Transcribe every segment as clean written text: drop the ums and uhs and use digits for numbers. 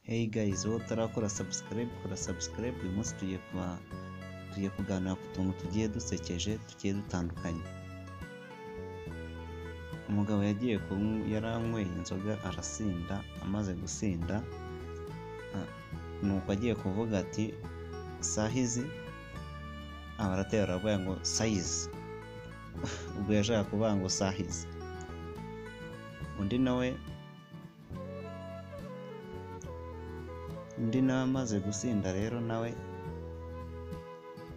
Hey guys, wowe utarakora subscribe, kora subscribe. Uyu munsi tugiye kuganira ku tuntu tugiye dusekeje tugiye dutandukanye. Umugabo yagiye yaranyweye inzoga arasinda, amaze gusinda nuko agiye kuvuga ati sahizi, abaratera aravuga ngo sayizi, ubwo yashaka kuvuga ngo sahizi. Undi nawe amaze gusinda rero nawe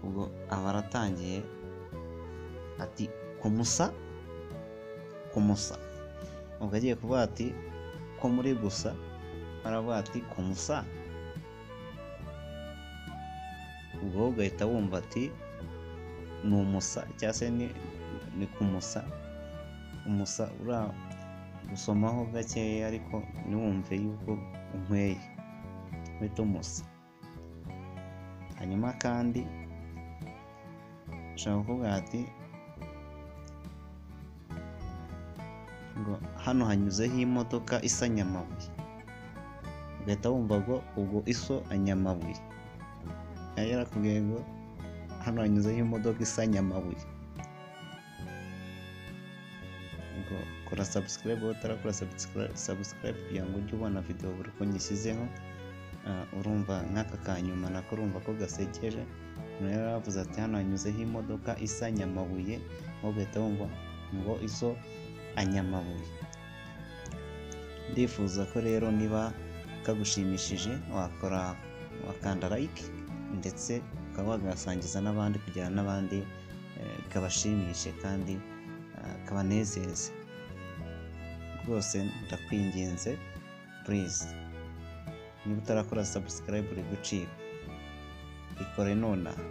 ubwo aba aratangiye ati kumusa kumusa, ubwo agiye kuvuga ati ko muri gusa, aravuga ati kumusa, ubwo ugahita wumva ati ni umusa cyangwa se ni kumusa. Umusa ura gusomaho gakeya ariko ntiwumve yuko unyweye, uhita umusa. Hanyuma kandi ushobora kuvuga ati ngo hano hanyuzeho imodoka isa nyamabuye, ugahita wumva ngo ubwo iso anyamabuye, yarakubwiye ngo hano hanyuzeho imodoka isa nyamabuye. Ngo kora subscribe wowe utarakora subscribe kugira ngo ujye ubona video buri uko nyishyizeho. Urumva nk'aka kanyuma nako urumva ko gasekeje. Umuntu yaravuze ati hano hanyuzeho imodoka isa nyamabuye, wowe ugahita wumva ngo iso anyamabuye. Ndifuza ko rero niba kagushimishije wakora wakanda like ndetse ukaba wagasangiza n'abandi kugira n'abandi kabashimishe kandi kabanezeze. Rwose ndakwinginze please, niba utarakora subscribe uri gucika, ikore nonaha,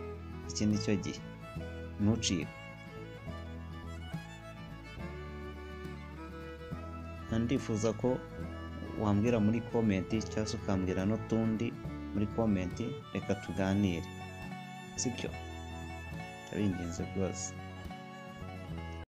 iki ni cyo gihe, ntucike. Ndifuza ko wambwira muri comment cyangwa se ukambwira n'utundi muri comment, reka tuganire, sibyo? Ndabinginze rwose.